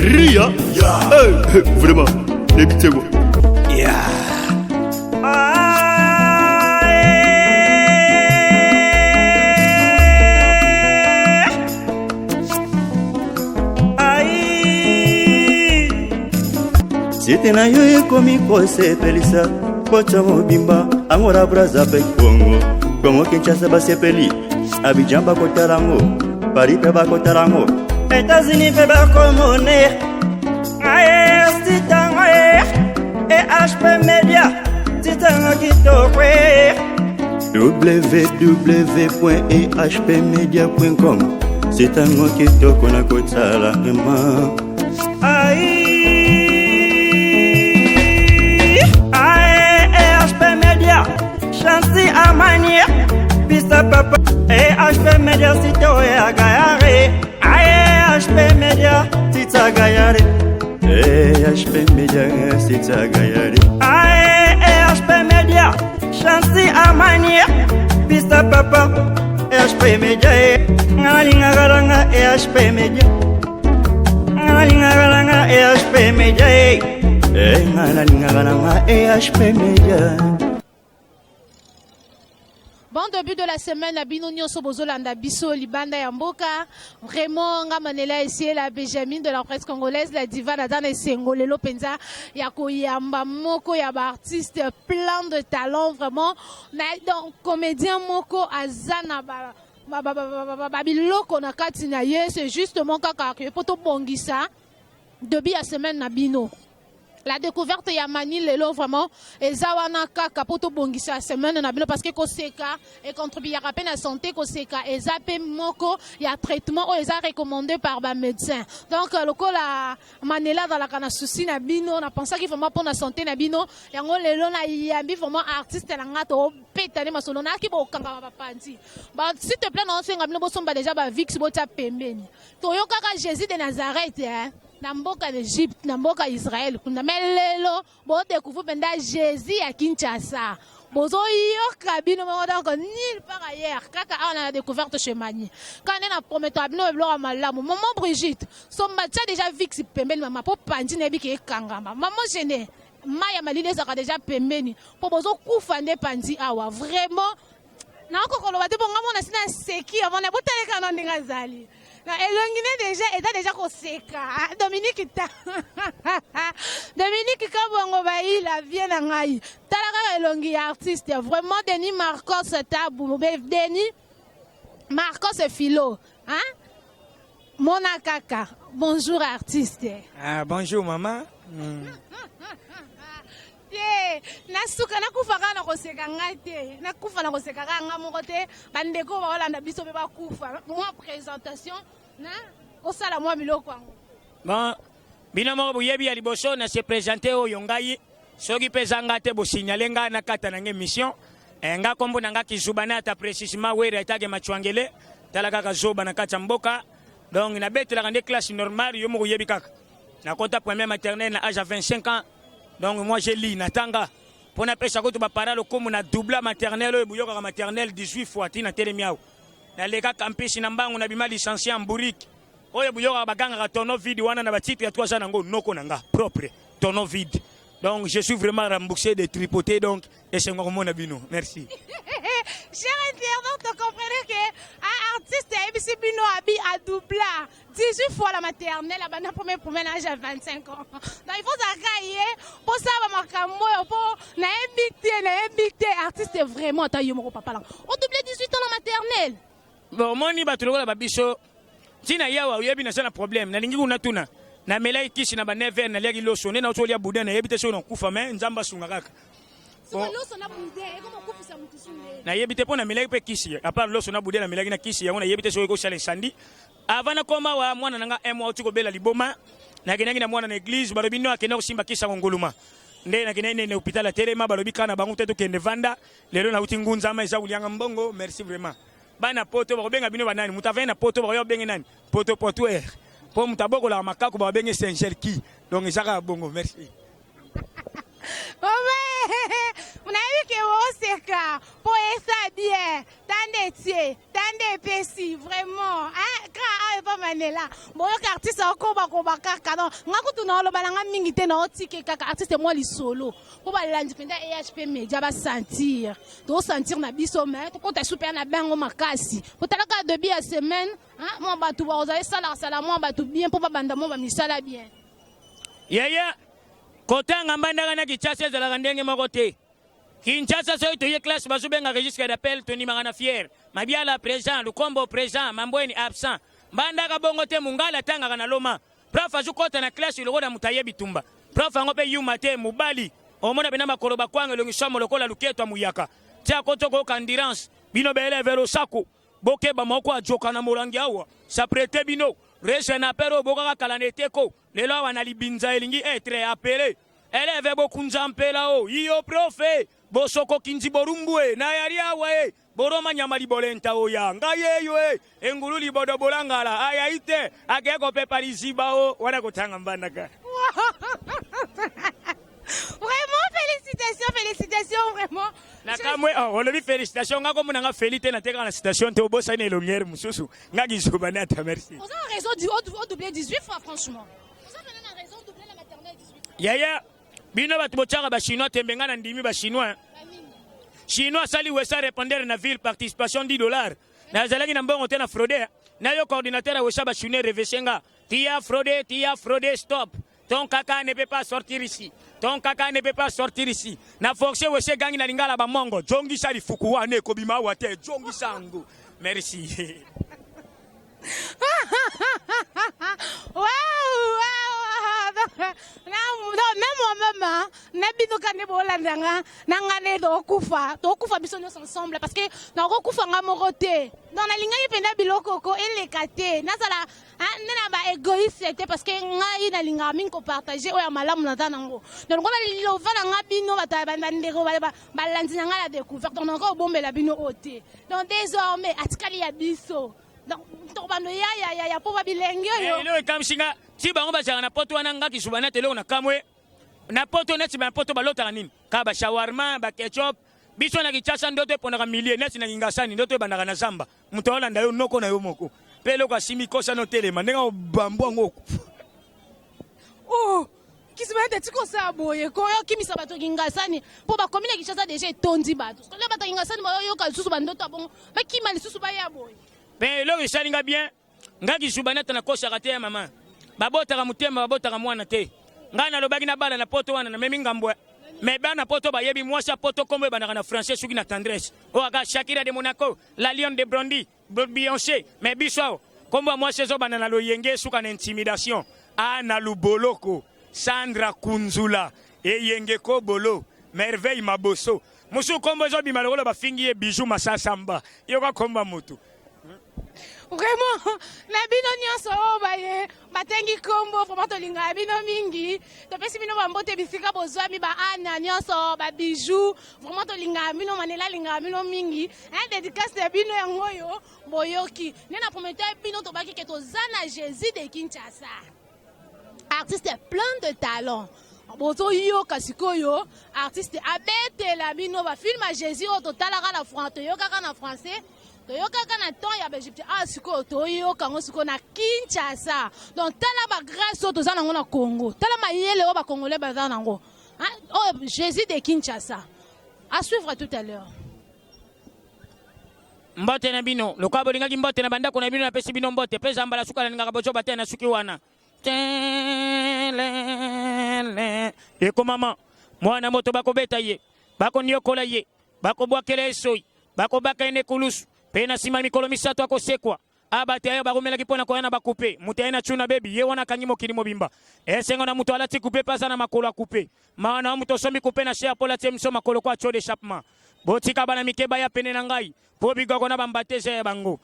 Ria. Hey, vraiment, les petits Yeah. Site na yo ekomi kosepelisa poto mobimba, Angola, Braza mpe Kongo, Kongo Kinshasa basepeli, Abidjan bakotala yango, Paris mpe bakotala yango, États-Unis mpe bakomone. Aye sitango EHP Media, sitango kitoko. www.ehpmedia.com, sitango kitoko na kotala vraiment. Ai Ae EHP Media, Chancy Amani, Pista Papa, EHP Media, sito ya Gayare. Ae EHP Media, Tita Gayare, EHP Media, Tita Gayare. Ae EHP Media, Chancy Amani, Pista Papa, EHP Media, Ngalinga EHP Media. Ngalinga EHP Media. Nga nalingaka nanga EHP Media. Bon début de la semaine na bino nyonso bozolanda biso libanda ya mboka. Vraiment, nga Manela Esie, la Benjamin de la presse congolaise, la diva, naza na esengo lelo mpenza ya koyamba moko ya baartiste plein de talent vraiment na, donc comédien moko aza na ba babiloko na kati na ye. C'est justement kaka ke po tobongisa début ya semaine na bino, la découverte ya Mani lelo vraiment eza wana kaka mpo tobongisa semaine na bino, parce que koseka econtribuaka mpe na santé. Koseka eza mpe moko ya traitement oyo eza recommandé par bamédecin. Donc lokola Manela azalaka na souci na bino, napensaki vraiment mpo na santé na bino yango lelo nayambi vraiment artiste na nga, tobetani masolo nayaki bokangama bapanzi. S'il te plaît, naosenga bino bosomba déjà bavix, botia pembeni. Toyokaka Jésus de Nazareth, eh? Na mboka na Egypte, na mboka Israel kuna, mais lelo bodécouvrir mpenza Jésus ya Kinshasa, bozoyoka bino moko. Donc nulle part ailleurs, kaka awa na la découverte chez Mani. Kaka nde na promettre bino biloko ya malamu. Mama Brigitte, somba, tia déjà vix pembeni mama, mpo pandi nayebi ke ekangama. Mama Gene, mai ya malili ezalaka déjà pembeni, mpo bozokufa nde pandi awa. Vraiment nakoki koloba te, mpo nga mona sina seki avant na botaleka na ndenge azali na elongi ne déjà eza déjà koseka. Dominique, ta Dominique Kabongo bayila vie na ngai, tala kaka elongi ya artiste vraiment. Denis Marcos Tabu, Denis Marcos Philo, hein? Mona kaka. Bonjour artiste. Ah, bonjour maman. Te, nasuka nakufa kaka na koseka ngai te, nakufa na koseka kaka nga moko te, bandeko baolanda biso mpe bakufa. Mwa présentation na osala mwa biloko yango. Bon, bino moko boyebi ya liboso na se présenter oyo ngai, soki mpe eza nga te, bosignale ngai na kata na ngai mission. Eh, nga kombo na nga Kizubana, ata précisément Wera etake Machwangele, tala kaka zoba na kati ya mboka. Donc nabetelaka nde classe normale, yo moko oyebi kaka. Nakota première maternelle na âge ya 25 ans. Donc moi j'ai lu, natanga. Mpo napesa kutu bapara lokumu na doubla maternelle oyo boyokaka maternelle 18 fois ti natelemi awa. Naleka campus na mbangu, nabima licencié en bourrique. Oyo boyokaka bagangaka tonneau vide wana na batitre ya 3 ans nango, noko na nga propre tonneau vide. Donc je suis vraiment remboursé de tripoter, donc esengo komona bino, merci. Cher internaute, comprenez que un artiste ayebisi bino abi adoubla 18 fois la maternelle, abanda premier premier na âge ya 25 ans. Donc il faut zalaka ye mpo sala bamakambo oyo, mpo nayebi te, nayebi te artiste vraiment, ata yo moko papa langa odouble 18 ans na maternelle. Bon, omoni bato lokola babiso ntina yawa, oyebi naza na problème, nalingi kuna tuna namelaki kisi na ba 9 heures, naliaki loso nde nauti kolia boudin, nayebi te soki nakufa, mais Nzambe asunga kaka. Bon. Loso na boudin ekoma okufisa motu su nde? Nayebi te, mpo namelaki mpe kisi à part loso na boudin, namelaki na kisi yango, nayebi te soki ekosala incendie. Avant nakoma wa, mwana na nga un mois auti kobela liboma, nakendaki na mwana na église, balobi no akende kosimba kisi yango nguluma, nde nakendaki nene hôpital atelema, balobi kaka na bango te tokende vanda. Lelo nauti ngunzama, eza kolianga mbongo. Merci vraiment. Bana poto bakobenga bino banani? Moto avandi na poto bakoya kobenge nani? Poto potoer, mpo moto abokolaka makaku bakobenge singelki. Donc eza kaka bongo, merci. Ome. Nayebi ke oseka po esa bien. Tande etie, tande epesi vraiment. Hein, grand awa epa Manela. Boyoka artiste akoba koba kaka. Donc nga kutu na oloba na nga mingi te na otike kaka artiste mwa lisolo. Po balandi mpenza EHP Media ba sentir. To sentir na biso mais tokota super na bango makasi. Kotalaka début ya semaine, hein, mwa bato bakozala esalaka sala mwa bato bien mpo babanda mwa bamisala bien. Yaya, kotanga mbandaka na Kinshasa ezalaka ndenge moko te. Kinshasa soki toye classe bazobenga registre d'appel tondimaka na fier. Mabiala présent, Lukombo présent, Mambweni absent. Mbandaka bongo te mungala atangaka na Loma. Prof azokota na classe lokola moto aye bitumba. Prof yango mpe yuma te mobali. Omona pena makolo bakwanga elongi somo lokola luketo ya muyaka. Tia koto koyoka endurance. Bino ba élèves losako. Bokeba moko ajoka na molangi awa. S'apprêter bino. Registre na appel oyo bokaka kala na eteko. Lelo awa na libinza elingi être appelé. Eleve bokunza mpela o iyo profe bosoko kinzi borumbu e na yali awa e boroma nyama libolenta oya ngai eyo e engulu libodo bolangala aya ite ake kopepa liziba o wana kotanga mbandaka. Vraiment félicitations, félicitations vraiment. Nakamwe oh, olobi félicitations nga komona nga feli te natekaka na citation te obosani elongiere mosusu nga kizoba nde ata merci. Oza na raison du o doubler 18 fois franchement. Oza vraiment na raison doubler la maternelle 18 fois. Yaya bino bato botyaka bachinois tembe nga na ndimi bachinois. Chinois asali wesa répondeur na ville participation 10 dollars. Nazalaki na mbongo te na fraude. Na yo coordinateur ya wesa bachinois revese nga. Tia fraude, tia fraude stop. Ton kaka ne peut pas sortir ici. Ton kaka ne peut pas sortir ici. Na force wese gangi na lingala ba mongo. Jongisa lifuku wana ekobima awa te. Jongisa yango. Merci. Waouh, waouh. Même moi-même, hein, na bino ka nde bolanda nga na nga nde tokufa tokufa biso nyonso ensemble parce que nakokufa nga moko te donc nalingaki mpenza biloko ko eleka te nazala nde na ba égoïste te parce que ngai nalingaka mingi kopartage oyo ya malamu naza nango donc lokola lilova na nga bino bato bandeko balandi na ngai na découverte donc nakoki kobombela bino oyo te. Donc désormais atikali ya biso. Donc tokobando ya ya ya ya po ba bilenge oyo. Eloko ekamwisi nga ti bango bazalaka na poto wana nga kisuba nati eloko na kamwe na poto neti ba poto balotaka nini kaka ba shawarma ba ketchup biso na Kinshasa ndoto eponaka milieu neti na Kingasani ndoto ebandaka na zamba moto aolanda yo noko na yo moko mpe eloko asimbi kosa no telema ndenge obambo yango okufa. Oh Kisibayete tika osala boye ko yo okimisa bato ya Kingasani mpo bakomi na Kinshasa deja etondi bato sikoyo bato ya Kingasani bayoyoka lisusu bandoto ya bongo bakima lisusu baya boye. Mpe eloko esali nga bien nga kizuba nata nakosaka te ya mama babotaka motema babotaka mwana te ngai nalobaki na bala na poto wana namemi ngambo me bana poto bayebi mwasi ya poto kombo ebandaka na français soki na tendresse oyo aka Shakira de Monaco la lionne de Brondi Beyonce me biso awa kombo ya mwasi ezobanda na loyenge esuka na intimidation ana luboloko Sandra Kunzula eyenge kobolo merveille maboso mosusu kombo ezobima lokola bafingi ye bijou masasamba yoka kombo ya motu. Vraiment na bino nyonso oyo baye batengi kombo vraiment tolingaka bino mingi topesi bino bambote bisika bozwami ba ana nyonso ba bijou vraiment tolingaka bino manela alingaka bino mingi un dédicace ya bino yango oyo boyoki nde na promete bino tobaki ke toza na Jésus de Kinshasa artiste plein de talent bozoyoka sikoyo artiste abetela bino ba film ya Jésus oyo totalaka na français toyokaka na français toyokaka na temps ya baegyptien ah sikoyo toyoka yango sikoyo na Kinshasa donc tala ba grâce oyo toza nango na Congo tala mayele oyo ba congolais baza nango oyo Jésus de Kinshasa à suivre tout à l'heure. Mbote na bino lokola bolingaki mbote na bandako na bino napesi bino mbote mpe zambala suka nalingaka bozoba te na suki wana telele ekomama mwana moto bakobeta ye bakoniokola ye bakobwakela ye soyi bakobaka ye na ekulusu mpe na nsima mikolo misato akosekwa Abate ayo bakomelaki mpo na koya na bakupe moto aye na tuna bebi ye wana akangi mokili mobimba esengo na moto alati kupe mpe aza na makolo ya kupe mawa na yo moto osombi kupe na cher mpo olati ye miso makolo ko atio d'échappement botika bana mike baya pene na ngai mpo bigoko na bambate eza ya bango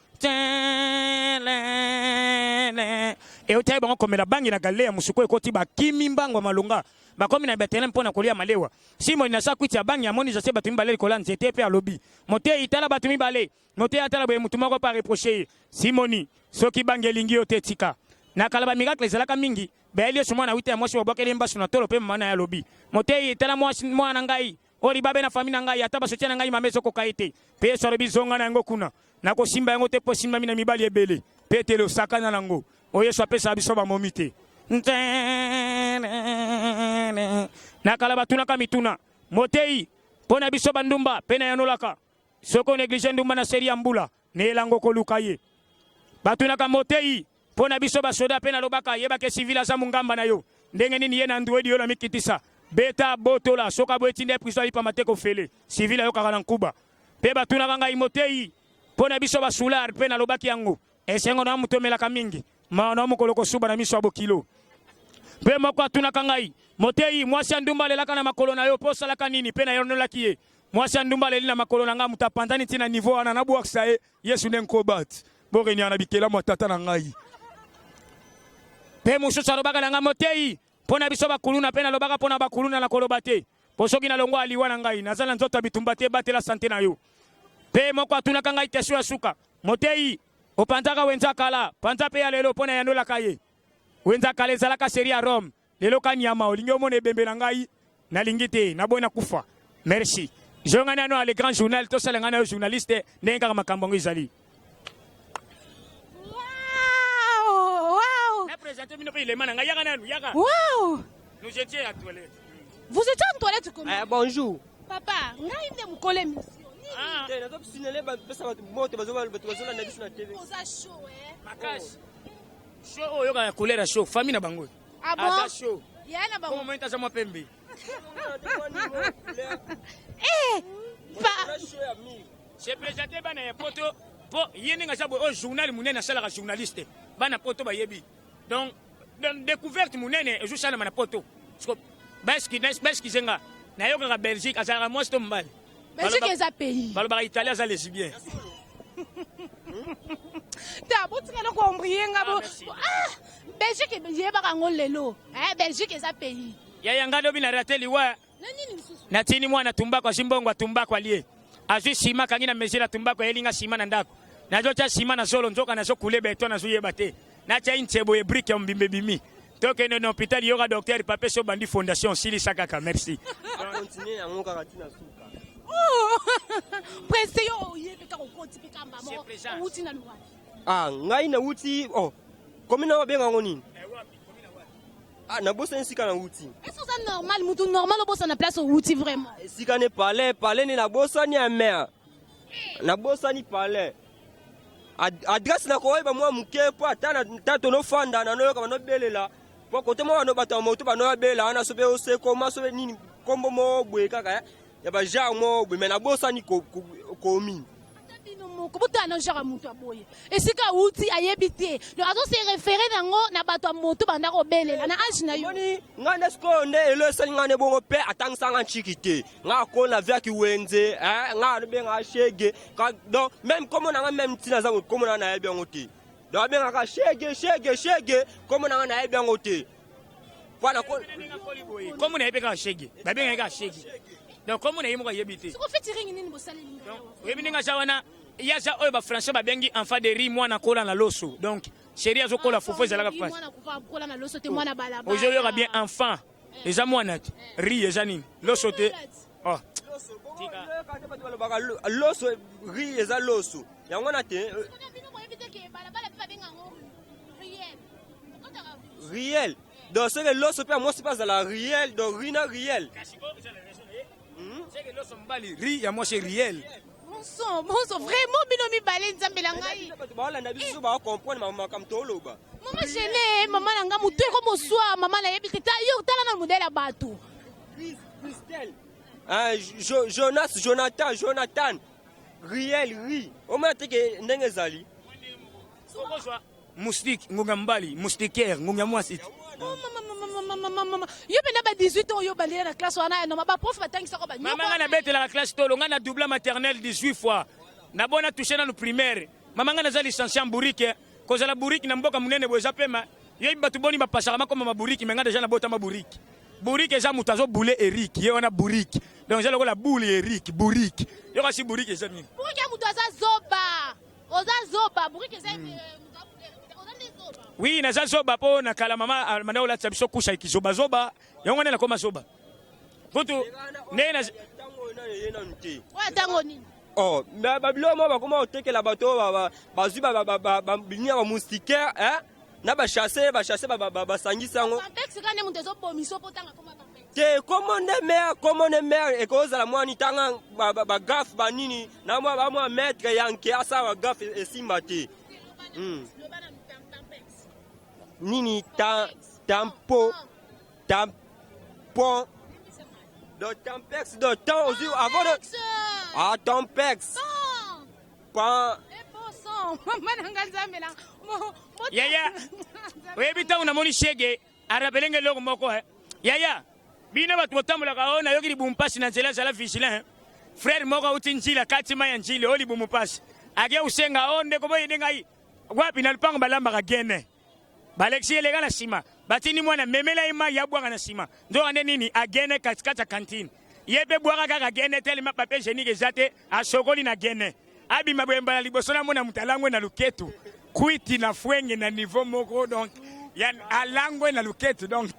eutaki bango komela bangi na Galilea mosuku ekoti bakimi mbango ya malonga bakomi na Bethlem mpo na kolia malewa Simoni na sa kwiti ya bangi amoni zase bato mibale likolo ya nzete mpe alobi moteyi tala bato mibale Moteyi atala boye motu moko mpe areproche ye Simoni soki bangi elingi yo te tika na kala ba miracle ezalaka mingi bayeli Yesu mwana wite ya mwasi babwakeli ye mbasu na tolo mpe mama na ye alobi moteyi tala mwana ngai Oyo libabe na famille na ngai, ata basotia na ngai mama ezokoka ye te. Mpe Yesu alobi zonga na yango kuna. Nakosimba yango te mpo esimbami na mibali ebele. Petelo sakana na yango. Oyo Yesu apesaka biso bamomi te. Na kala batunaka mituna. Moteyi, mpo na biso bandumba, mpe nayanolaka. Soki oneglige ndumba na seri ya mbula, na elango koluka ye. Batunaka moteyi, mpo na biso basoda, mpe nalobaka, yeba ke civil aza mongamba na yo. Ndenge nini ye na Android yo na mikitisa. Beta, botola, soki aboyi tinda ye prison alipama te kofele. Civil ayokaka na nkuba. Mpe batunaka ngai moteyi, mpo na biso basular, mpe nalobaki yango. Esengo na moto omelaka mingi, mawa na mokolo kosuba na miso ya bokilo. Mpe moko atunaka ngai, moteyi, mwasi ya ndumba alelaka na makolo na yo mpo osalaka nini? Mpe nayanolaki ye, mwasi ya ndumba aleli na makolo na ngai, moto apanzani ntina niveau wana, nabwakisa ye. Yesu nde nkobat borenia na bikelamu ya tata na ngai. Mpe mosusu alobaka na ngai, moteyi, mpo na biso bakuluna, mpe nalobaka mpo na bakuluna, nakoloba te, mpo soki nalongwa liwa na ngai, naza na nzoto ya bitumba te, batela sante na yo. Mpe moko atunaka ngai question ya suka, moteyi, opanzaka wenza kala, panza mpe ya lelo, mpo nayanolaka ye, wenza kala ezalaka seri ya Rome, lelo ka nyama, olingi omona ebembe na ngai, nalingi te, naboyi nakufa. Merci. Zonga nano ya le grand journal, tosala ngai na yo journaliste, ndenge kaka makambo yango ezali. Wow! Wow! Na présenter bino mpe ilema na ngai, yaka nanu, yaka. Wow! Nous étions à toilette. Vous étiez en toilette comment? Eh, bonjour. Papa, ngai nde mokolo émission. Ah. Te, nazo signaler ba pesa bato moto bazo bato bazolanda biso na TV. Oza chaud eh. Makasi. Show oyo yoka ya couleur ya show, famille na bango. Ah bon? Aza show. Ya na bango. Comment aza mwa pembe. Eh! Pa Se présenter bana ya poto po ye ndenge aza boye oyo journal monene asalaka journaliste bana poto bayebi donc découverte monene ezosalama na poto baeskize nga nayokaka Belgique azalaka mwasi to mobali. Belgique eza pays. Balobaka Italie aza lesbien. Ta botika na koembrie nga bo. Ah, Belgique yebaka yango lelo. Eh, Belgique eza pays. Yaya nga lobi na rate liwa. Na nini lisusu? Natini mwana tumbako azwi mbongo atumbako alie. Azwi sima akangi na mesure ya tumbako ayeli nga sima na ndako. Nazotya sima na zolo nzoka nazokule beton nazoyeba te. Natya inse boye brique ya mbimba ebimi. Tokende na hôpital yoka docteur pape so bandi fondation silisa kaka merci. Continuer yango kaka tina suka. Oh! Presse yo oyebi kaka okoti mpe kamba moko owuti na luwapi. Ah ngai nawuti oh komi na babenga yango nini? Ah nabosani esika nawuti. Est-ce que oza normal mutu normal obosana place owuti vraiment? Esika ne palais palais ne nabosani ya mère. Nabosani palais. Adresse nakoyeba mwa moke mpo ata na tonofanda nanoyoka banobelela mpo kote mwa bano bato ya moto banoyabela wana sope osekoma sope nini nkombo moko boye kaka ya bagenre moko boye me nabosani komi bino moko botala na genre ya moto ya boye esika awuti ayebi te donc azo se référé nango na bato ya moto banda kobelela na age na yo moni ngai nde sikoyo nde elo esali ngai nde bongo mpe atangisanga ntshiki te ngai akoli na viaki wenze eh, ngai alobengaka shege donc meme nkombo na ngai meme ntina aza nkombo na ngai nayebi yango te donc abengaka shege shege shege nkombo na ngai nayebi yango te nkombo na ye mpe kaka shege babengaki kaka shege donc nkombo na ye moko ayebi te oyebi ndenge aza wana ye aza oyo bafrançais babengi enfant de riz mwana akola na loso donc sheri azokola fufu ezalaka pasi ozoyoka bien enfant eza mwana te riz eza nini loso te oh. Balobaka loso riz eza loso yango wana te riel donc soki loso mpe ya mwasi mpe azala riel donc ri na riel loso mobali ri ya mwasi riel Bonso, bonso, vraiment bino mibale nzambe na ngai. Bato baolanda biso baocomprendre makambo toloba. Mama Gene, mama na ngai motu eko moswa, mama nayebi te yo tala na modèle ya bato. Christelle, ah, jo, Jonas, Jonathan, Jonathan, Riel, Ri. Omona te ke ndenge ezali. Okozwa moustique ngonga mobali, moustiquaire ngonga mwasi. Oh, mama, mama, mama, mama. Yo penda ba 18 ans yo bandela na classe wana ya ba prof batangisaka ba Mama nga nabetelaka classe tolo nga na doubla maternelle 18 fois. Nabona touché nanu primaire. Mama nga naza licencié en bourrique. Kozala bourrique na mboka munene boye eza pema. Yo bato boni bapasaka makoma ma bourrique mais nga déjà nabotama bourrique. Bourrique eza moto azo boule Eric, ye wana bourrique. Donc eza lokola boule Eric, bourrique. Yo kasi bourrique eza nini? Bourrique ya moto aza zoba. Oza zoba, bourrique eza moto abule Eric. Oza nde zoba. Oui, naza zoba po na kala mama manda olatisa biso kusha ikizoba zoba. Yango wana nakoma zoba. Kutu ndenge na Oyo nanu eye nanu te. Oyo atango nini? Oh, mais babiloko moko bakoma kotekela bato oyo bazwi bini ya bamoustiquaire, eh? Na bachasse bachasse basangisi yango. Pampex kaka nde moto ezobomisa mpo tanga koma Pampex. Te, kombo nde mare, kombo nde mare ekozala mwa tanga bagafe banini na mwa bamwa maître yanke asala bagafe esimba te. Nini ta tampo tampon donc tampex donc temps ozwi avant de ah tampex pan. Yaya, oyebi ntango namoni shege arapele nga eloko moko eh. Yaya, bino bato botambolaka oyo, nayoki libumu mpasi na nzela, azala vigilant. Frère moko auti njila kati mai ya njili oyo, libumu mpasi, ake kosenga o ndeko boyede ngai wapi na lupango balambaka gene. Balekisi eleka na nsima, batindi mwana memela ye mai abwaka na nsima. Nzoka nde nini agene katikati ya kantine, ye mpe bwaka kaka gene telema, papier hygiénique eza te, asokoli na gene, abima boye mbala liboso namona moto alangwe na luketu kwiti na fwenge na niveau moko. Donc ya alangwe na luketu donc.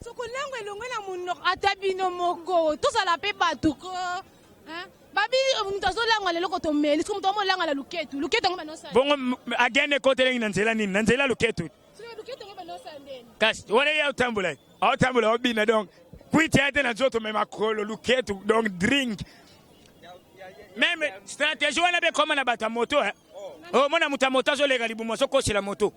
Sokolangwa elongwe na monoko, ata bino moko tozala mpe bato ko hein? Babi moto azolangwa lelo ko tomeli soki moto amolangwa na luketu, luketu yango banosala. Bongo agene ekotelengi na nzela nini? Na nzela luketu. Soki luketu yango banosala ndeni? Kasi wana ye aotambola, aotambola, aobina, donc kwiti aya te na nzoto, me makolo luketu, donc drink même stratégie wana mpe ekoma na bato ya moto, eh. Omona moto ya moto azoleka libumu, azokosela moto.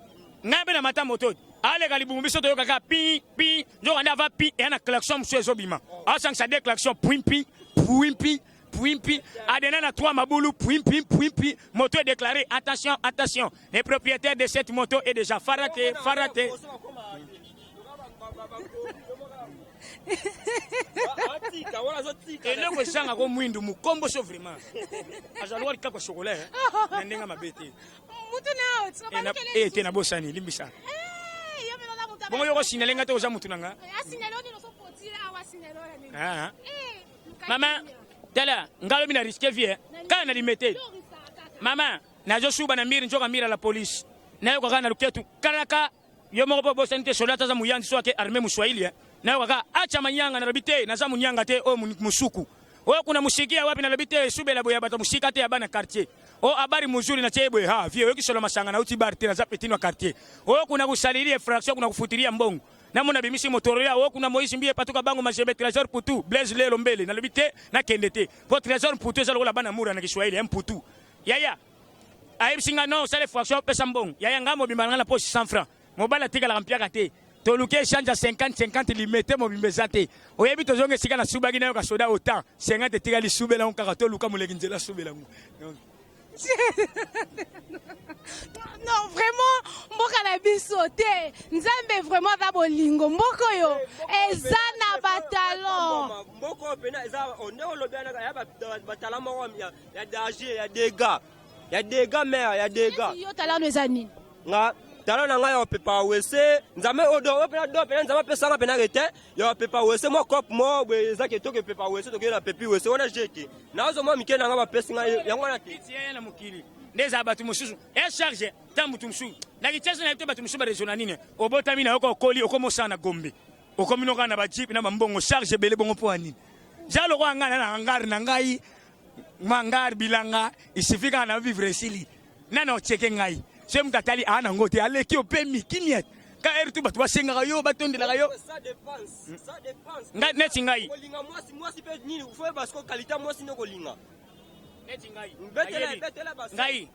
Ngai mpe na mata moto aleka libumu, biso toyokaka pi pi, nzoka nde ava pi eya na klaxon mosusu ezobima, asangisa de klaxon puimpi puimpi puimpi, adena na trois mabulu puimpi puimpi, moto est déclaré: attention, attention, le propriétaire de cette moto est déjà farate farate. Atika wana azotika. Eloko ezangako mwindu mokombo so vraiment azalaka likako chocolat, eh, na ndenge mabe te. Mutu na Eh, eh, te, nabosani, limbisa. Bongo yo kosignale nga te, oza mutu na nga. Ah, ah. Mama, tala nga lobi na risque vie, eh. Kaka na limete, mama, nazosuba na mire, nzoka mire ya la police. Nayoka kaka na luketu kalaka yo moko mpo obosani te soldat aza moyanzi so ake arme moswahili, eh. Nayoka kaka acha manyanga, nalobi te naza monyanga te, oyo mosuku oyo kuna mosiki ya wapi? Nalobi te esubela boye ya bato ya mosika te, ya bana quartier o abari mozuri na tie boye. Ha vie, oyoki solo masanga, nauti bar te, naza petit na quartier oyo kuna kosalili infraction, kuna kofutilia mbongo, namona bimisi motorola oyo kuna Moïse Mbiye patuka bango mazembe Trésor Putu Blaise lelo mbele. Nalobi te nakende te po Trésor Mputu eza lokola bana mura na Kiswahili ya Mputu. Yaya ayebisi nga non, osala infraction, opesa mbongo. Yaya, nga mobimba na nga na poche 100 francs, mobali atikalaka mpiaka te. Toluki échange ya 50 50, limete mobimba eza te. Oyebi, tozonga esika nasubaki, nayoka soda autant 50 etikali, subela yango kaka, toluka moleki nzela asubela yango. Donc, Non, vraiment, mboka na biso te, Nzambe vraiment aza bolingo. Mboka oyo eza na batalon. Mboka oyo pena eza nde olobi wana ya batala moko ya danger, ya dégâts, ya dégâts, mare, ya dégâts. Yo talano eza nini? Nga tala na ngai ya kopepa wese, Nzambe oyo do oyo pena do pena Nzambe apesanga pena rete ya kopepa wese, mwa cope mo boye eza ke toke pepa wese, tokei na pepi wese wana jeke nazwa mwa mike na ngai bapesi ngai yango wana te. Kiti yaya na mokili nde ezala bato mosusu echarge ta motu mosusu na Kinshasa na ye te. Bato mosusu baresona nini? Obotami na yoka, okoli, okomi osala na Gombe, okomi noka na bajeep na bambongo charge ebele. Bongo mpo ya nini? Za lokola ngai na na hangar na ngai, mwa bilanga, isifi kaka na vivre, esili. Nani ocheke ngai? Soki moto atali aa nango te, aleki opemi kimia ka ere tu, bato basengaka yo, batondelaka yo. Ça dépense, ça dépense. Ngai neti ngai. Kolinga mwasi, mwasi mpe nini, faut parce que qualité mwasi nde kolinga. Neti ngai. Betela. Nayebi. Betela basi. Ngai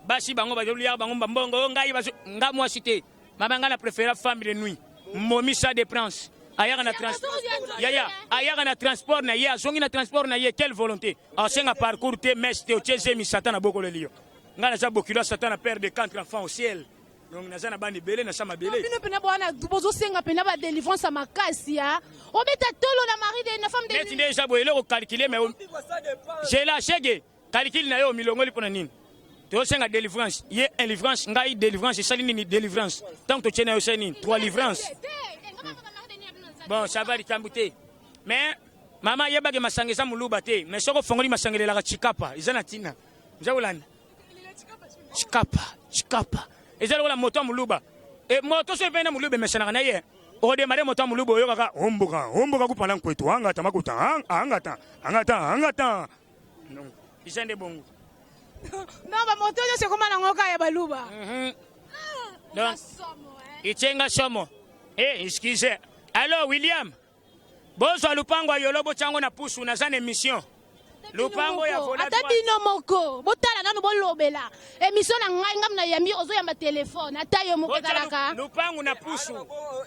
basi bango bazoliaka bango bambongo oyo ngai nga mwasi te, mama. Ngai na préféra femme de nuit momisa de prince ayaka na transport, yaya, ayaka na transport na ye, azongi na transport na ye. Quelle volonté! Asenga parcours te, mese te, otie zemi, Satan na bokoleli yo. Ngai naza bokilo ya Satan na père de quatre enfants au ciel, donc naza na bana ebele na sa mabele. Bino mpena bwana bozosenga mpena badélivrance ya makasi ya obeta tolo na mari de na femme de neti nde eza boye, eloko calcule mais zela shege calcule na yo milongoli mpo na nini? Tozosenga délivrance, ye délivrance, ngai délivrance, esali nini délivrance? Ntango totie na yo, esali nini? Trois livrance. Bon, ça va, likambo te. Mais mama, ayebaki masanga eza moluba te, mais soki ofongoli masanga elelaka chikapa, eza na ntina. Oza kolanda chikapa chikapa, eza lokola moto ya moluba. E moto so evai na moluba, emesanaka na ye. Okodemare moto ya moluba oyokaka omboka omboka kupala nkwetu angata makuta angata angata angata. Donc eza nde bongo. Non, ba moto nyonso ekoma nango kaka ya baluba. Donc ityenga somo. Eh, excusez. Allo William. Bozwa lupango ya yolo botyango na pusu naza na émission. Lupango ya vola ata bino moko botala nanu bolobela émission na ngai ngam na yambi ozoyamba telefone ata yo moko ezalaka lupango na pusu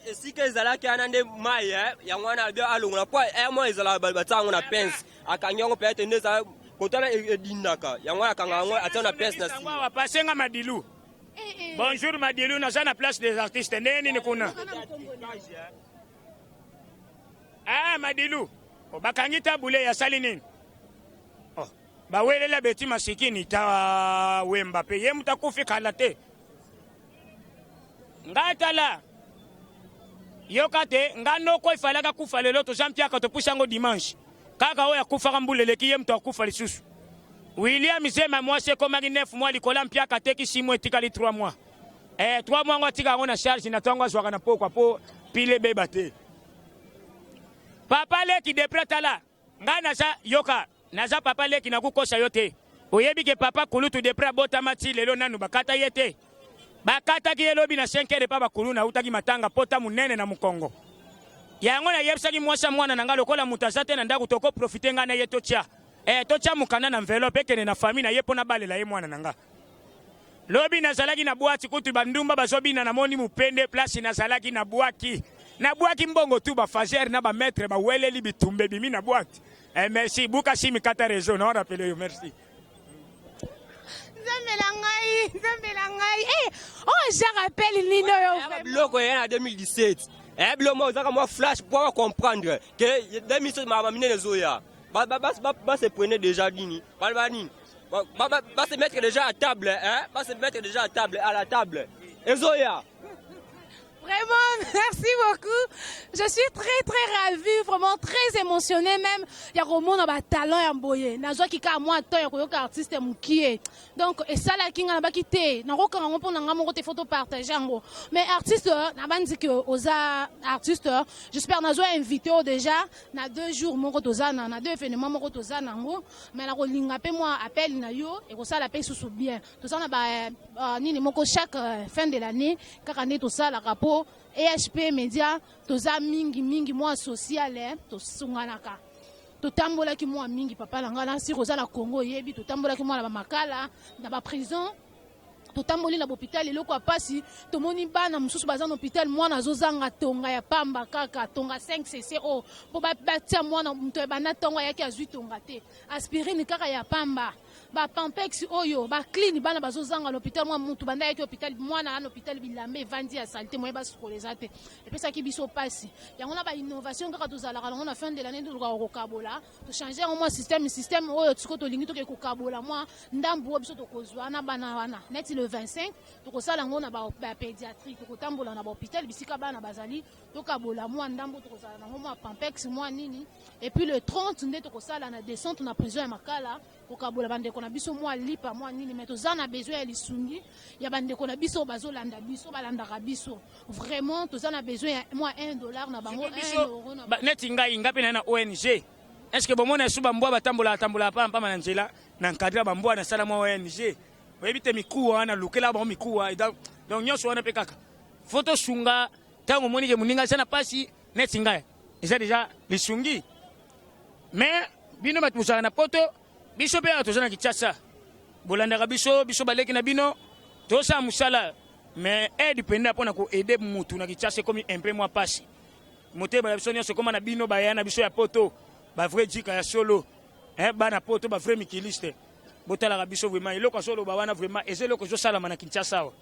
esika ezalaki wana nde mai eh, yango wana abi alongola mpo eh, mwa ezalaka batia yango na pince akangi yango peut-être nde ezala kotala edindaka yango wana akanga yango atia na pince na nsima pasenga madilu eh, bonjour madilu naza na place des artistes ndenge nini kuna Ah, Madilu, oh, bakangi tabule ya sali nini? Oh, bawelela beti masikini ta wemba pe ye mutu akufi kala te. Nga tala yoka te nga noko efalaka kufa lelo toza mpiaka topusa yango dimanche kaka oyo akufaka mbula eleki ye moto akufa lisusu William Zema mwasi ekomaki 9 mois likolo ya mpiaka ateki 6 mois etikali 3 mois Eh, 3 mois ngo atika yango na charge na ntango azwaka na pokwa po pile ebeba te. Papa leki depre tala ngai naza yoka naza papa leki nakokosa yo te. Oyebi ke papa kulutu depre abotama ti lelo nanu bakata ye te. Bakataki ye lobi na 5 heures epa bakuluna autaki matanga pota monene na mokongo. Yango nayebisaki mwasi ya mwana na ngai lokola moto aza te na ndako toko profite ngai na ye totia eh, totia mokanda na enveloppe ekende na famille na ye mpo nabalela ye mwana na ngai. Lobi nazalaki na boîte kutu ba ndumba bazobina namoni mupende place nazalaki na bwaki na bwaki mbongo tu ba fager na ba maître ba weleli bitumba ebimi na boîte. Eh, merci buka simi kata réseau na rappele yo merci. Nzambe na ngai, nzambe na ngai. Eh, oh je rappelle nini oyo. Biloko ya na 2017. Eh biloko moko ezaka mwa flash pour comprendre que 2017 makambo minene ezoya. Ba ba ba ba se prenait déjà nini? Ba ba nini? Ba, ba, ba, ba se mettre déjà à table, hein? Ba se mettre déjà à table, à la table. Ezoya. Vraiment, merci beaucoup. Je suis très très ravie, vraiment très émotionnée même. Ya komona ba talent ya mboye. Nazwaki kaka mwa temps ya koyoka artiste mukie. Donc esalaki nga nabaki te. Nakokanga yango mpo na nga moko te faut to partager yango. Mais artiste, nabandi que oza artiste, j'espère nazwa invité oyo déjà na 2 jours moko toza na na deux événements moko toza nango. Mais nakolinga mpe mwa appel na yo ekosala mpe susu bien. Toza na ba nini moko chaque fin de l'année kaka nde tosalaka mpo EHP Media toza mingi mingi mwa social eh, tosunganaka totambolaki mwa mingi papa na ngai na siri oza na Congo oyebi totambolaki mwa na bamakala na baprison totamboli na bopital eloko ya pasi tomoni bana mosusu baza na hôpital mwana azozanga tonga ya pamba kaka tonga 5 cc oyo mpo batia mwana moto ebanda ntongo ayaki azwi tonga te aspirine kaka ya pamba bapampex oyo bacline bana bazozanga na hôpital mwa mutu banda ayaki hôpital mwana na hôpital bilamba evandi ya saleté moye basukola eza te epesaki biso pasi yango na bainnovation kaka tozalaka nango na fin de l'année tolukaka kokabola tochange yango mwa système système oyo sikoyo tolingi toke kokabola mwa ndambu oyo biso tokozwa na bana wana neti le 25 tokosala yango na bapédiatrie tokotambola na bahôpital bisika bana bazali tokabola mwa ndambu tokozala nango mwa pampex mwa nini et puis le 30 nde tokosala na descente na prison ya Makala kokabola bandeko na biso mwa lipa mwa nini mais toza na besoin ya lisungi ya bandeko na biso bazolanda biso balandaka biso vraiment toza na besoin ya mwa 1 dollar na bango 1 euro na neti ngai nga mpe na na ONG est ce que bomona esu bambwa batambolaka tambolaka pamba pamba na nzela na encadre bambwa nasala mwa ONG oyebi te mikuwa wana lukela bango mikuwa donc nyonso wana mpe kaka fo tosunga ntango omoni ke moninga aza na mpasi neti ngai eza déjà lisungi mais bino bato bozalaka na poto biso mpe awa toza na Kinshasa bolandaka biso biso baleki na bino tosala mosala mais aide mpenza mpona koaider mutu na Kinshasa ekomi un peu mwa pasi motema na biso nyonso ekóma na bino baya na biso ya poto bavrai jika ya solo eh, bana poto bavrai mikiliste botalaka biso vraiment eloko azoloba wana vraiment eza eloko ezosalama na Kinshasa awa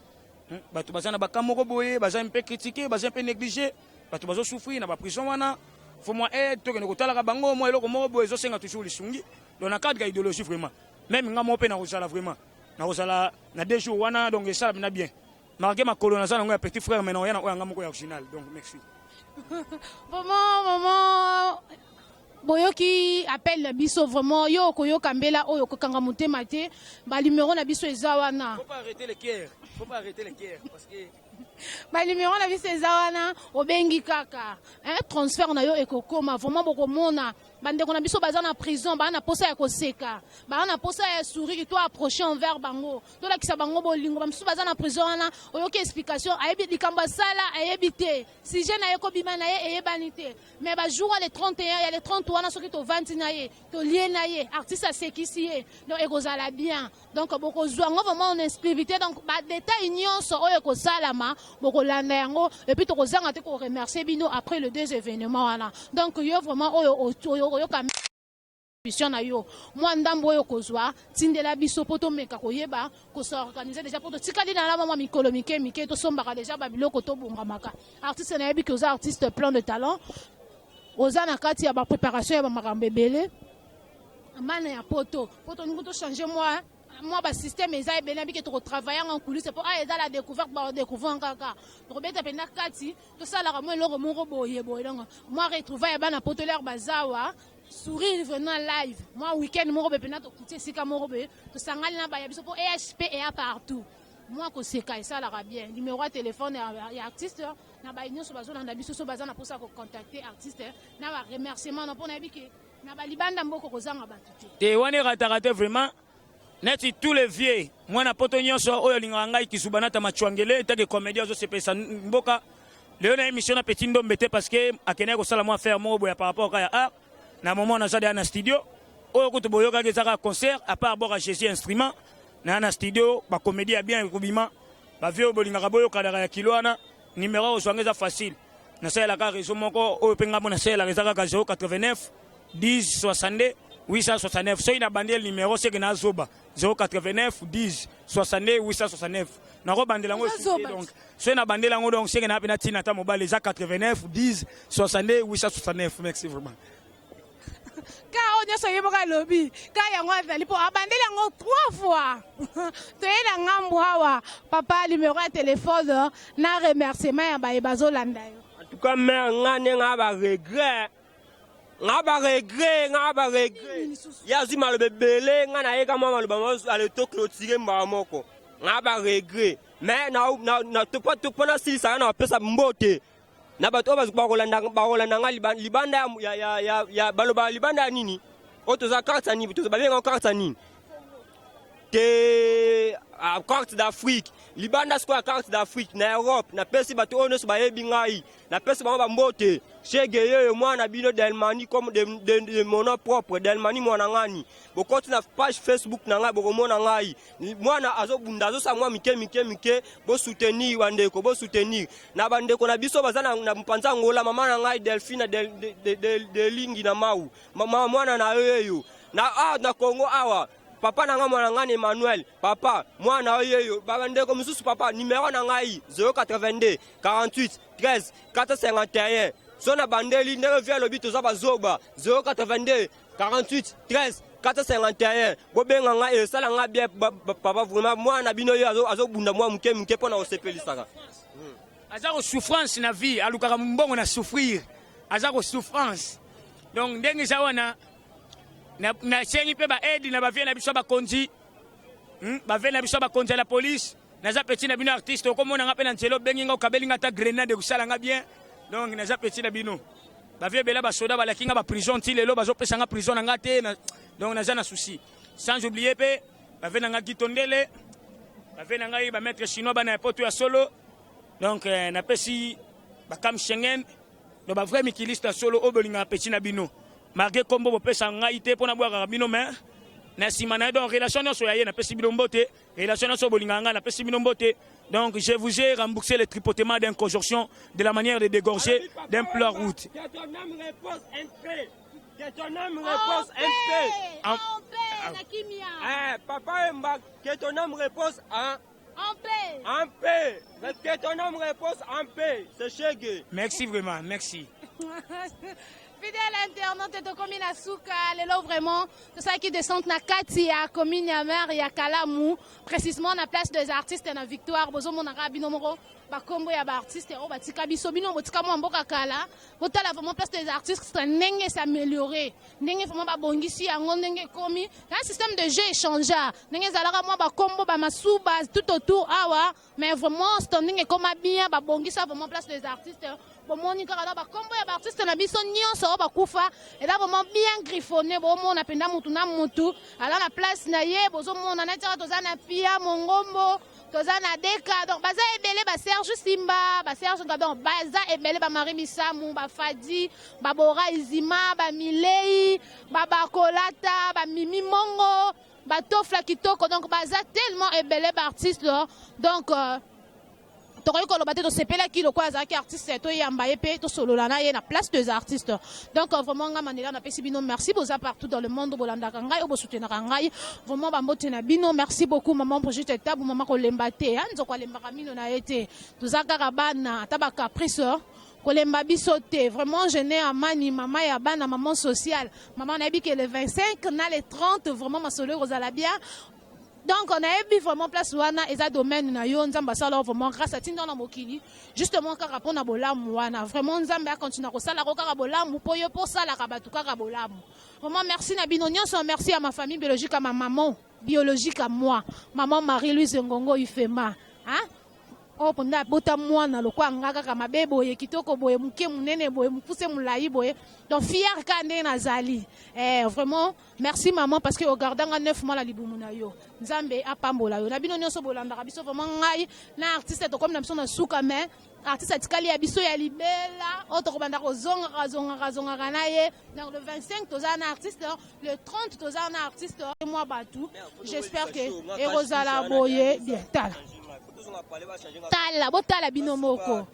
bato baza na baka moko boye baza mpe critiqué baza mpe négligé bato bazosouffrir na baprison wana fo mwa aide tokende kotalaka bango mwa eloko moko boye ezosenga toujours lisungi donc na cadre ya idéologie vraiment même nga moko mpe nakozala vraiment nakozala na 2 jours wana donc esala mpena bien marke makolo naza nango ya petit frère mais naoya na oyo yanga moko ya original donc merci. Vraiment vraiment boyoki appel na biso vraiment yo okoyoka mbela oyo okokanga motema te banumero na biso eza wana. Faut pas arrêter les cœurs, faut pas arrêter les cœurs parce que Banimero na biso eza wana, obengi kaka, hein, transfert na yo ekokoma. Vraiment bokomona bandeko na biso baza na prison, baa na posa ya koseka, baa na posa ya sourire. To approche envers bango, tolakisa bango bolingo. Bamisusu baza na prison wana, oyoki explication, ayebi likambo asala, ayebi te sujet na ye, kobima na ye eyebani te. Mais bajour ya le 31, ya le 30 wana, soki tovandi na ye, tolie na ye, artiste asekisi ye, donc ekozala bien. Donc bokozwa yango vraiment en exclusivité. Donc badetail nyonso oyo ekosalama, bokolanda yango. Et puis tokozanga te koremercier bino après le deux événements wana. Donc yo vraiment oyo oyoka mission na yo, mwa ndambo oyo kozwa, tindela biso mpo tomeka koyeba kos'organiser déjà, mpo totikali na mwa mikolo mike mike, tosombaka déjà babiloko, tobongamaka. Artiste, nayebi ke oza artiste plein de talent, oza na kati ya bapréparation ya bamakambo ebele. Mana ya poto po tolingi tochange mwa basystème eza ebele. Nabike tokotravaille yango en coulisse, mpo aya eza la découverte, badécouvrir kaka. Tokobeta mpenza kati, tosalaka mwa eloko moko boye boye. Donc mwa retrouvaille ya bana poto, lere bazawa sourire vraiment live, mwa weekend moko boye mpenza, tokuti esika moko boye, tosangani na baya biso, mpo EHP eya partout. Mwa koseka esalaka bien. Numéro ya telefone ya artiste na baye nyonso bazolanda biso, so baza na mposa ya kocontacte artiste na baremerciement na, mpo nayebi ke na balibanda mboka kozanga bato te. Te, wana erataka te vraiment. Neti tous les vieux, mwana poto nyonso oyo alingaka ngai Kisuba nata Machwangele etake comédien azosepelisa mboka. Lelo na émission na Petit Ndombe te, parce que akendaki kosala mwa affaire moko boya par rapport kaka ya art. Na moment naza deya na studio oyo kutu boyokaki, eza kaka concert à part boka Jésus instrument naa na studio. Bacomédie ya bien ekobima, bavieux oyo bolingaka boyokanaka ya kilo wana. Numéro ozwanga eza facile, nasalelaka réseau moko oyo mpe ngambo nasalelaka, eza kaka 089 10 62 869. Soki nabandeli numéro, seke nazoba 089 10 62 869, nakobandela yango. Donc soki nabandeli yango, donc seke naa mpe natina ata mobali, eza 89 10 62 869. Merci vraiment. Ka oyo nyonso ye moko alobi ka yango azali, mpo abandeli yango trois fois. Toye na ngambu awa, papa, numéro ya telefone na remerciement ya baye bazolanda yo. En tout cas, mare, nga nde nga baregret, nga baregret, nga baregret. Ye azwi maloba ebele, nga nayeka mwa maloba ale toclôturer mbala moko. Nga baregret, mais mpo nasilisaka na bapesa mbote na bato oyo bakolanda nga libanda ya baloba libanda ya nini oyo toza carte ya nini, babenga carte ya nini te, carte d'Afrique. Libanda sikoyo ya carte d'Afrique na Europe, napesi bato oyo nyonso bayebi ngai, napesi bango bambote. Shege yoyo, mwana bino Delmani, comme de mon nom propre, Delmani mwana ngani. Bokoti na page Facebook na ngai, bokomona ngai, mwana azobunda, azosala mwa mike mike mike. Bosoutenir bandeko, bosoutenir na bandeko na biso baza na mopanza Ngola. Mama na ngai Delphine Delingi na Mau, mwana na yo yeyo na, ah, na Congo awa. Papa na ngai, mwana ngai Emmanuel, papa mwana oyo yeyo, bandeko mosusu. Papa, numero na ngai 082 48 13 451. So na bandeli ndenge vi alobi, toza bazoba. 082 48 13 451, bobenga ngai, esala ngai bien. Papa, vraiment mwana bino oyo azobunda mwa moke moke mpo na kosepelisaka. Aza kosouffrance na vie, alukaka mbongo na souffrir, aza kosouffrance. Donc ndenge eza wana, nasengi mpe baaide na bavieux na biso ya bakonzi, Bavieux na biso ya bakonzi ya la police. Naza petit na bino artiste, okomona nga mpe na nzela, obengi nga, okabeli nga ata grenade, ekosala nga bien. Donc naza petit na bino. Bavieux ebele basoda balaki nga baprison, ti lelo bazopesa nga prison na nga te. Donc naza na souci. Sans oublier mpe bavieux na nga Gitondele, bavieux na ngai bamaître chinois, bana ya poto ya solo. Donc napesi bakam Schengen, donc bavrai mikiliste ya solo oyo bolingaka petit na bino, malgré kombo bopesa ngai te mpo nabwakaka bino, mais na nsima na ye. Donc relation nyonso ya ye, napesi bino mbote. Relation nyonso bolingaka ngai, napesi bino mbote. Donc je vous ai remboursé le tripotement d'un conjonction de la manière de dégorger d'un plat route. Que ton âme repose en paix. Que ton âme repose en paix. En paix, na kimia. Eh, papa Emba, que ton âme repose en paix. En paix. Que ton âme repose en paix. C'est Chegue. Merci vraiment, merci. Fidèle internaute, tokomi na suka. Lelo vraiment tosalaki descente na kati ya commune ya maire ya Kalamu, précisément na place des artistes na Victoire. Bozomonaka bino moko bakombo ya baartiste oyo batika biso. Bino botika mwa mboka kala. Botala vraiment place des artistes ndenge s'améliorer, ndenge vraiment babongisi yango, ndenge ekomi un système de jeu échangea, ndenge ezalaka mwa bakombo bamasuba tout autour awa, mais vraiment standing ekoma bien. Babongisa vraiment place des artistes. Bomoni kaka na bakombo ya baartiste na biso nyonso oyo bakufa, eza vraiment bien griffonné. Bomona mpenza mutu na mutu aza na place na ye. Bozomona neti kaka toza na Pia Mongombo, toza na Deka, donc baza ebele, baSerge Simba, baSerge, donc baza ebele, baMarie Misamu, baFadi, baBora Izima, baMilei, baBakolata, baMimi Mongo, batofla kitoko. Donc baza tellement ebele baartiste. Donc tokoki koloba te, tosepelaki lokola azalaki artiste, toyamba ye mpe tosolola na ye na place des artistes. Donc vraiment, nga Mandela napesi bino merci. Boza partout dans le monde, bolandaka ngai, oyo bosoutenaka ngai, vraiment bambote na bino. Merci beaucoup, maman Brigitte Etabu. Mama, kolemba te, nzoko alembaka mino na ye te. Toza kaka bana, ata bacaprice, kolemba biso te. Vraiment, jeune Amani, mama ya bana, maman sociale, mama, nayebi ke le 25 na le 30, vraiment masolo ekozala bien. Donc nayebi vraiment place wana eza domaine na yo. Nzambe asala vraiment grâce, atinda na mokili justement kaka mpona bolamu wana. Vraiment, Nzambe akontinua kosalako kaka bolamu, mpo yo mpo osalaka bato kaka bolamu. Vraiment merci na bino nyonso. Merci à ma famille biologique, à ma maman biologique, à moi, maman Marie-Louise Ngongo Ifema, hein? Oyo mpenza abota mwana lokwa nga kaka mabe boye, kitoko boye, moke monene boye, mokuse molai boye, donc fier kaka ndenge nazali. Vraiment merci maman, parce que ogardanga 9 mois na libumu na yo. Nzambe apambola yo na bino nyonso bolandaka biso. Vraiment, ngai na artiste tokomi na biso na suka, mais artiste atikali ya biso ya libela oyo tokobanda kozongaka, zongaka, zongaka na ye. Donc le 25 toza na artiste, le 30 toza na artiste mwa bato. J'espère que ekozala boye bien. Tala, tala, botala bino moko.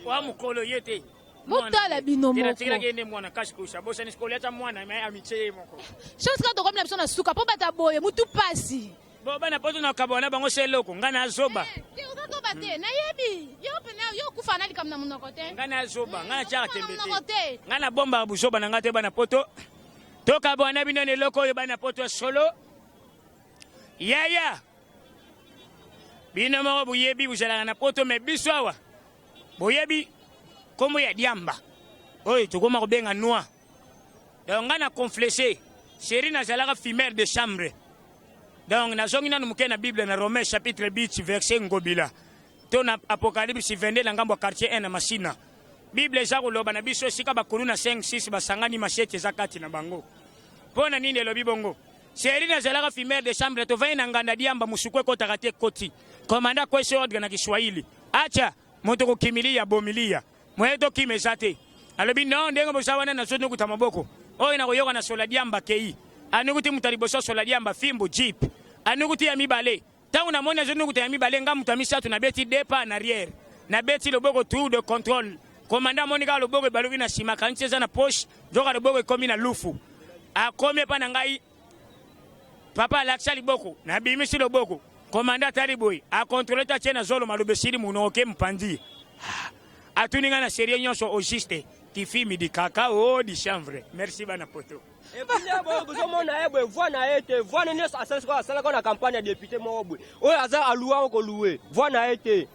Wa mokolo ye te. Botala bino moko. Natikelaki ye nde mwana kashikusha, bosani sikolo ata mwana me amitie ye moko. Chance kaka tokomi na biso na suka, mpo bata boye mutu pasi. Bo bana poto na kabwa na bango se eloko, ngai nazoba. Te, oza te, nayebi yo pene, yo okufa na likambo na monoko te. Ngai nazoba, ngai natiaka tembe. Monoko te. Te. Ngai nabombaka buzoba na ngai te. Bana poto, tokabwa na bino na eloko oyo. Bana poto ya solo, yaya, bino moko boyebi bozalaka na poto, me biso awa boyebi nkombo ya diamba oyo tokoma kobenga noir. Donc ngai na conflese chéri, nazalaka fumeur de chambre. Donc nazongi nanu moke na Bible, na Romain chapitre 8 verset ngobila to na Apocalypse 22, na ngambo ya quartier 1 na Masina. Bible eza koloba na biso esika bakulu na 5 6 basangani, machette eza kati na bango. Mpo na nini elobi bongo? Chéri, nazalaka fumeur de chambre. Tovandi na nganda diamba, mosuku ekɔtaka te, ekoti. Komanda akwesi ordre na Kiswahili: "Acha moto kokimilia bomilia moye, tokima eza te." Alobi: "Non, ndenge boza wana, nazonukuta maboko oyo nakoyoka na sola diamba." Kei anukuti moto ya liboso, sola diamba, fimbu jeep. Anukuti ya mibale. Ntango namoni azonukuta ya mibale, nga moto ya misato nabeti deux pas en arrière, nabeti loboko, tour de contrôle. Komanda amoni kaka loboko ebaluki na nsima, kanisi eza na poche, nzoka loboko ekomi na lufu. Akomi epa na ngai: "Papa, alakisa liboko." Nabimisi loboko. Komanda atali boye, akontrole te, atie na zolo, maloba esili monoko ke mopandi. Atuni ngai na serie nyonso: "Au juste, tu fumes du cacao, du chanvre?" Merci bana poto. Et puis nde boye bozomona ye boye, voix na ye te. Voix ne nyonso asali sikoyo, asalaka na campagne ya député moko boye oyo aza aluwa ngo koluwe voix na ye te.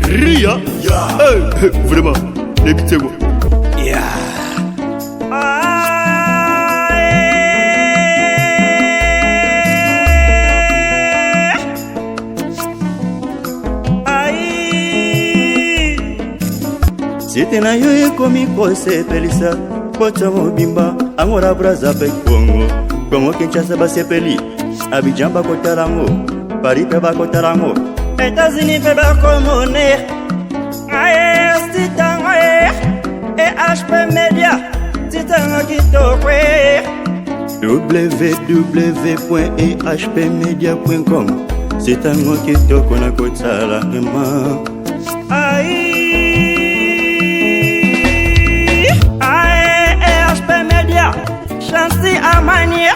Ria. Hey, vraiment, nayebi te. Yeah. Site na yo ekomi kosepelisa poto mobimba, Angola, Braza mpe Kongo, Kongo Kinshasa basepeli, Abidjan bakotala yango, Paris mpe bakotala yango, États-Unis mpe bakomone aye sitango EHP Media, titango kitoko www.ehpmedia.com, sitango kitoko na kotala vraiment. Ai Ae EHP Media, Chancy Amani,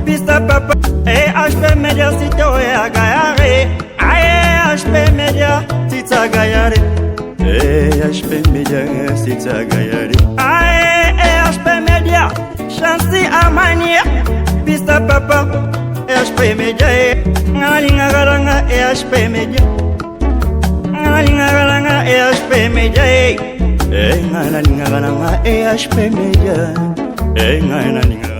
Pista Papa, EHP Media, site oyo agayare. Ae HP Media, Tita Gayare, EHP Media, Tita Gayare. Ae EHP Media, Chancy Amani, Pista. Pista papa ehp media e nga nalingaka nanga ehp media nga nalingaka nanga ehp media e nga nalingaka nanga ehp media e nga nalingaka.